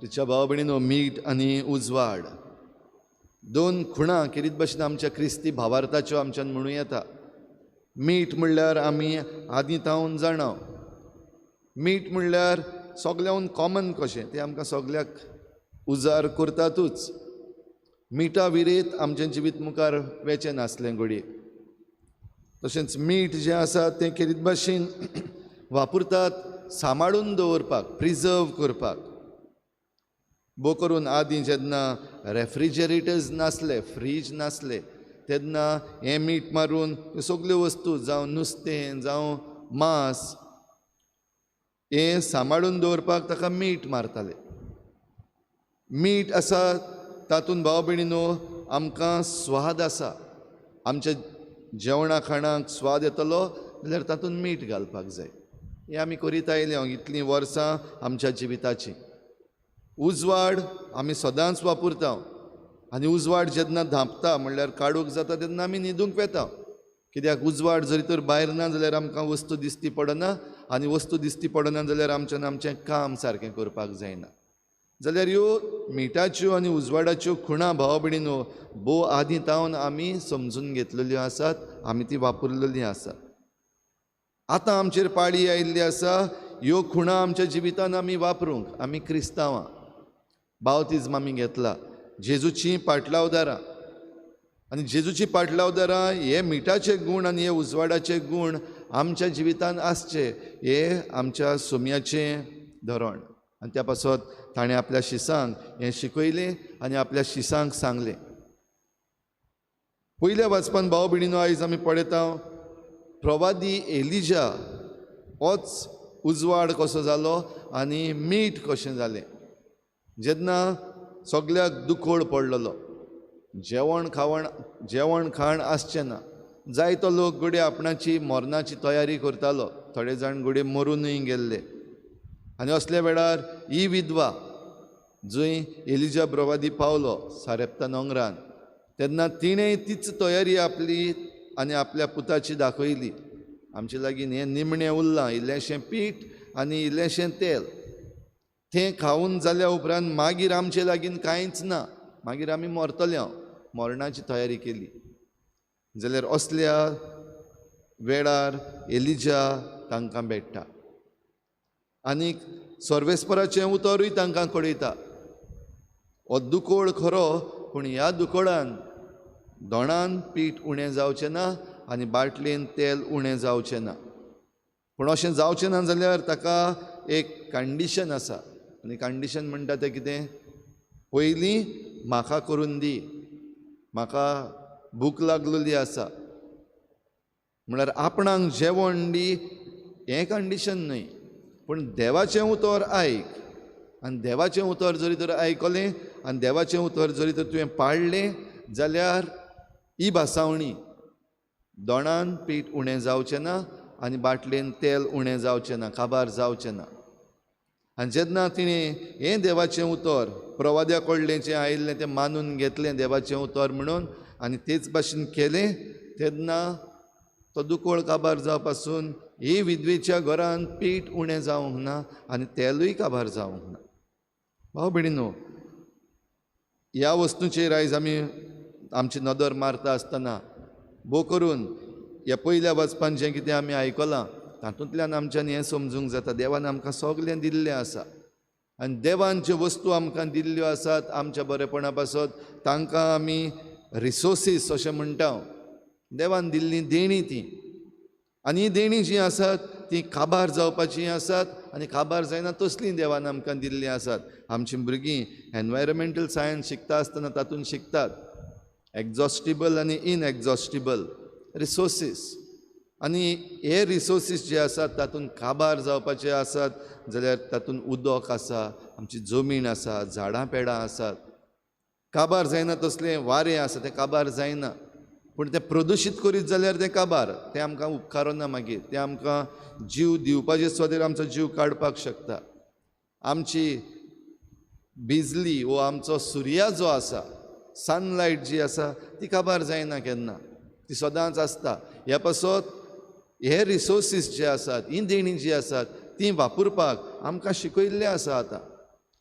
तिच्या भाव भयणीनो, मीठ आनी उजवाड दोन खुणां खेरीत भशेन आमच्या क्रिस्ती भावार्थाच्यो आमच्यान म्हणूं येता. मीठ म्हणल्यार आमी आदीं तावन जाणा, मीठ म्हणल्यार सगळ्याहून कॉमन कशें तें आमकां सगळ्याक उजार करतातूच. मिठा विरेत आमचें जिवीत मुखार वेचें नासलें घडये. तशेंच मीठ जें आसा तें खेरीत भाशेन वापरतात सांबाळून दवरपाक, प्रिजर्व करपाक. भोव करून आदीं जेन्ना रेफ्रिजरेटर्स नासले, फ्रीज नासले, तेन्ना हें मीठ मारून सगल्यो वस्तू जावं नुस्तें जावं मांस हें सांबाळून दवरपाक ताका मीठ मारताले. मीठ आसा तातूंत भाव भयणीनो आमकां स्वाद आसा. आमच्या जेवणा खाणाक स्वाद येतलो जाल्यार तातूंत मीठ घालपाक जाय. हें आमी करीत आयले इतलीं वर्सां आमच्या जिविताचीं. उजवाड आमी सदांच वापरता आनी उजवाड जेन्ना धांपता म्हणल्यार काडूंक जाता तेन्ना आमी न्हिदूंक वेता. कित्याक उजवाड जरी तर भायर ना जाल्यार आमकां वस्तू दिसती पडना आनी वस्तू दिसती पडना जाल्यार आमच्यान आमचें काम सारकें करपाक जायना. जाल्यार ह्यो मिठाच्यो आनी उजवाडाच्यो खुणां भाव भयणीनो भोव आदीं तावन आमी समजून घेतलेल्यो आसात, आमी ती वापरलेली आसात. आतां आमचेर पाळी आयिल्ली आसा ह्यो खुणां आमच्या जिवितान आमी वापरूंक. आमी क्रिस्तांवां, बावतिज्म आमी घेतला, जेजूची पाटलावदारां आनी जेजूची पाटलावदारां हे मिठाचे गूण आनी हे उजवाडाचे गूण आमच्या जिवितान आसचे हे आमच्या सोम्याचें धोरण. आनी त्या पासत ताणें आपल्या शिसांक हें शिकयलें आनी आपल्या शिसांक सांगलें. पयल्या वाचपान भाव भयणीनो आयज आमी पळयता प्रवादी एलिजा होच उजवाड कसो जालो आनी मीठ कशें जालें. जेन्ना सगल्याक दुकोळ पडलेलो, जेवण खाण आसचें ना, जायतो लोक घडये आपणाची मरणाची तयारी करतालो, थोडे जाण घडये मरुनूय गेल्ले. आनी असल्या वेळार ही विधवा जंय एलिजा प्रवादी पावलो सारेप्ता नोंगरान, तेन्ना तिणें तीच तयारी आपली आनी आपल्या पुताची दाखयली. आमचे लागीं हें निमणें उरलां, इल्लेंशें पीठ आनी इल्लेंशें तेल, तें खावन जाल्या उपरांत मागीर आमचे लागीं कांयच ना, मागीर आमी मरतले. हांव मरणाची तयारी केली. जाल्यार असल्या वेळार एलिजा तांकां भेट्टा आनी सर्वेस्पराचें उतरूय तांकां कळयता. हो दुकोळ खरो, पूण ह्या दुकोळान दोणान पीठ उणें जावचें ना आनी बाटलेन तेल उणें जावचें ना. पूण अशें जावचें ना जाल्यार ताका एक कंडिशन आसा आनी कंडिशन म्हणटा तें कितें? पयलीं म्हाका करून दी, म्हाका भूक लागलेली आसा. म्हणल्यार आपणाक जेवण दी हें कंडिशन न्हय, पूण देवाचें उतर आयक. आनी देवाचें उतर जरी तर आयकलें आनी देवाचें उतर जरी तर तुवें पाळ्ळें जाल्यार ही भासावणी दोणान पीठ उणें जावचें ना आनी बाटलेन तेल उणें जावचें ना, काबार जावचें ना. आनी जेन्ना तिणें हें देवाचें उतर प्रवाद्या कडलें जें आयिल्लें तें मानून घेतलें देवाचें उतर म्हणून आनी तेच भाशेन केलें, तेन्ना तो दुकोळ काबार जावपासून ही विधवेच्या घरान पीठ उणें जावंक ना आनी तेलूय काबार जावंक ना. भाव भयणीनो, ह्या वस्तूचेर आयज आमी आमची नदर मारता आसतना भोव करून ह्या पयल्या वाचपान जें कितें आमी आयकलां तातूंतल्यान आमच्यान हें समजूंक जाता देवान आमकां सगळें दिल्लें आसा आनी देवान ज्यो वस्तू आमकां दिल्ल्यो आसात आमच्या बरेपणा पासत तांकां आमी रिसोर्सीस अशें म्हणटा. देवान दिल्ली देणी ती, आनी ही देणी जीं आसात ती काबार जावपाचीं आसात आनी काबार जायना तसलीं देवान आमकां दिल्लीं आसात. आमचीं भुरगीं एनवायरमेंटल सायन्स शिकता आसतना तातूंत शिकतात एक्झॉस्टिबल आनी इनएक्झॉस्टिबल रिसोर्सीस, आनी हे रिसोर्सीस जे आसात तातूंत काबार जावपाचे आसात जाल्यार तातूंत उदक आसा, आमची जमीन आसा, झाडां पेडां आसात. काबार जायना तसलें वारें आसा तें काबार जायना, पूण तें प्रदुशीत करीत जाल्यार तें काबार, तें आमकां उपकारना. मागीर तें आमकां जीव दिवपाचे सुवातेर आमचो जीव काडपाक शकता. आमची बिजली वो आमचो सुर्या जो आसा, सनलायट जी आसा ती काबार जायना केन्ना, ती सदांच आसता. ह्या पासत हे रिसोर्सीस जे आसात, ही देणी जी आसात ती वापरपाक आमकां शिकयल्लें आसा. आतां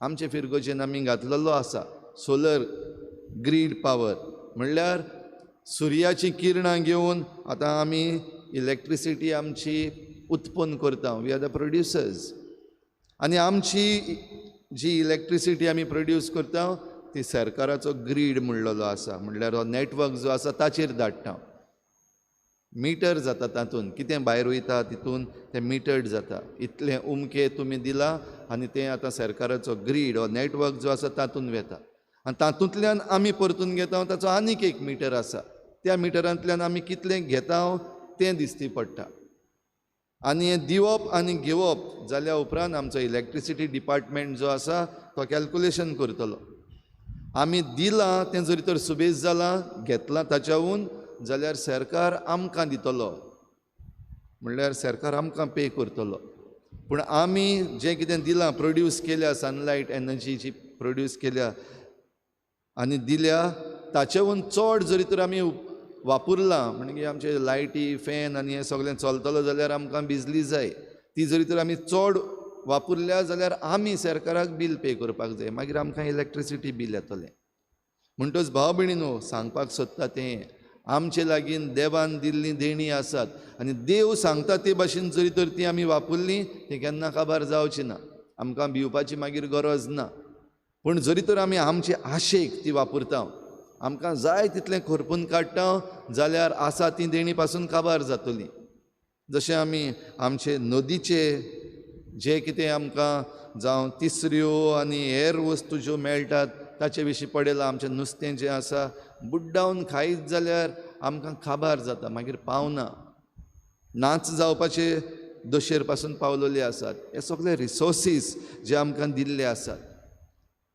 आमचे फिरगोजेन आमी घातलेलो आसा सोलर ग्रीड पावर, म्हणल्यार सुर्याची किरणां घेवन आतां आमी इलेक्ट्रिसिटी आमची उत्पन्न करता. We are the producers. आनी आमची जी इलेक्ट्रिसिटी आमी प्रोड्यूस करता ती सरकाराचो ग्रीड म्हणलेलो आसा, म्हणल्यार हो नेटवर्क जो आसा ताचेर धाडटा. मिटर जाता तातूंत, कितें भायर वयता तितून तें मिटर्ड जाता. इतलें उमके तुमी दिलां आनी तें आतां सरकाराचो ग्रीड हो नेटवर्क जो आसा तातूंत वेता आनी तातूंतल्यान आमी परतून घेता. ताचो आनीक एक मिटर आसा, त्या मिटरांतल्यान आमी कितलें घेता तें दिसती पडटा. आनी हें दिवप आनी घेवप जाल्या उपरांत आमचो इलेक्ट्रिसिटी डिपार्टमेंट जो आसा तो कॅल्कुलेशन करतलो. आमी दिलां तें जरी तर सुबेज जालां, घेतलां ताच्याहून, जाल्यार सरकार आमकां दितलो, म्हणल्यार सरकार आमकां पे करतलो. पूण आमी जें कितें दिलां, प्रोड्यूस केल्या, सनलायट एनर्जी जी प्रोड्यूस केल्या आनी दिल्या ताचेहून चड जरी तर आमी वापरलां, म्हणजे आमचे लायटी फॅन आनी हें सगळें चलतलो जाल्यार आमकां बिजली जाय, ती जरी तर आमी चड वापरल्या जाल्यार आमी सरकाराक बील पे करपाक जाय, मागीर आमकां इलेक्ट्रिसिटी बील येतलें. म्हणटच भाव भयणीनो, सांगपाक सोदता तें, आमचे लागीं देवान दिल्लीं देणीं आसात आनी देव सांगता ते भाशेन जरी तर ती आमी वापरली ती केन्ना काबार जावची ना, आमकां भिवपाची मागीर गरज ना. पूण जरी तर आमी आमचे आशेक ती वापरता, आमकां जाय तितलें खरपून काडटा जाल्यार आसा ती देणी पासून काबार जातली. जशें आमी आमचे नदीचे जे कितें आमकां जावं तिसऱ्यो आनी हेर वस्तू ज्यो मेळटात ताचे विशीं पडयलां, आमचें नुस्तें जें आसा बुड्डावन खायत जाल्यार आमकां काबार जाता, मागीर पावना, नाच जावपाचे दशेर पासून पावलेले आसात. हे सगळे रिसोर्सीस जे आमकां दिल्ले आसात.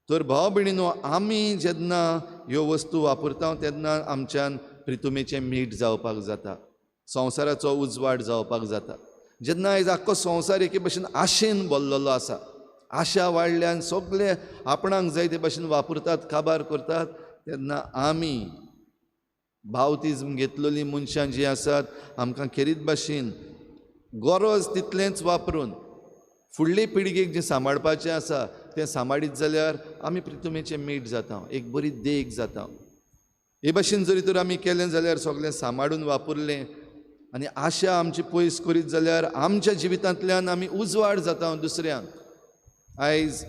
तर भाव भयणीनो, आमी जेन्ना ह्यो वस्तू वापरता तेन्ना आमच्यान प्रितुमेचें मीठ जावपाक जाता, संवसाराचो उजवाड जावपाक जाता. जेन्ना आयज आख्खो संवसार एके भशेन आशेन भरलेलो आसा, आशा वाडल्यान सगळे आपणाक जाय ते भशेन वापरतात, काबार करतात, तेन्ना आमी बावतिज्म घेतलेलीं मनशां जीं आसात आमकां खेरीत भाशेन गरज तितलेंच वापरून फुडले पिळगेक जें सांबाळपाचें आसा तें सांबाळीत जाल्यार आमी प्रितुमेचें मीठ जाता, एक बरी देख जाता. हे भाशेन जरी तर आमी केलें जाल्यार सगळें सांबाळून वापरलें आनी आशा आमची पयस करीत जाल्यार आमच्या जिवितांतल्यान आमी उजवाड जाता दुसऱ्यांक. आयज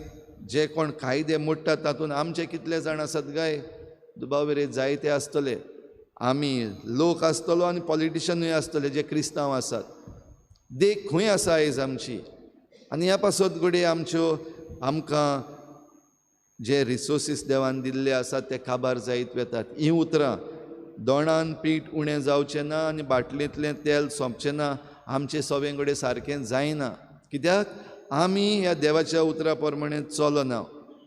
जे कोण कायदे मोडटात तातूंत आमचे कितले जाण आसात काय दुबाव जायते आसतले. आमी लोक आसतलो आनी पॉलिटिशनूय आसतले जे क्रिस्तांव आसात. देख खंय आसा आयज आमची? आनी ह्या पासत घडये आमच्यो आमकां जे रिसोर्सीस देवान दिल्ले आसात ते काबार जायत वेतात. हीं उतरां दोणान पीठ उणें जावचें ना आनी बाटलेंतलें तेल सोंपचें ना, आमचें सवें घडये सारकें जायना. कित्याक आमी ह्या देवाच्या उतरा प्रमाणे चलना,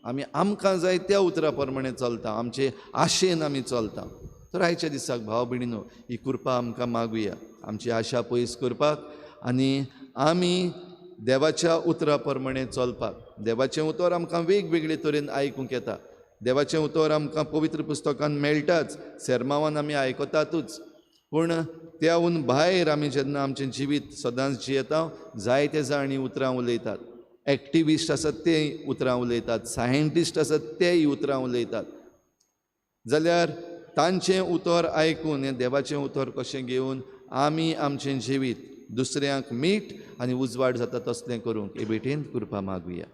आमी आमकां जाय त्या उतरा प्रमाणे चलता, आमचे आशेन आमी चलता. तर आयच्या दिसाक भाव भयणीनो, ही कृपा आमकां मागुया, आमची आशा पयस करपाक आनी आमी देवाच्या उतरा प्रमाणे चलपाक. देवाचें उतर आमकां वेगवेगळे तरेन आयकूंक येता. देवाचें उतर आमकां पवित्र पुस्तकान मेळटाच, सेर्मावान आमी आयकतातूच, पूण त्याहून भायर आमी जेन्ना आमचें जिवीत सदांच जियेता जायते जाण हीं उतरां उलयतात. एक्टिविस्ट आसात ते उतरां उलयतात, सायंटिस्ट आसात तेय उतरां उलयतात. जाल्यार तांचें उतर आयकून हें देवाचें उतर कशें घेवन आमी आमचें जिवीत दुसऱ्यांक मीठ आनी उजवाड जाता तसलें करूंक हे भेटेन कृपा मागुया.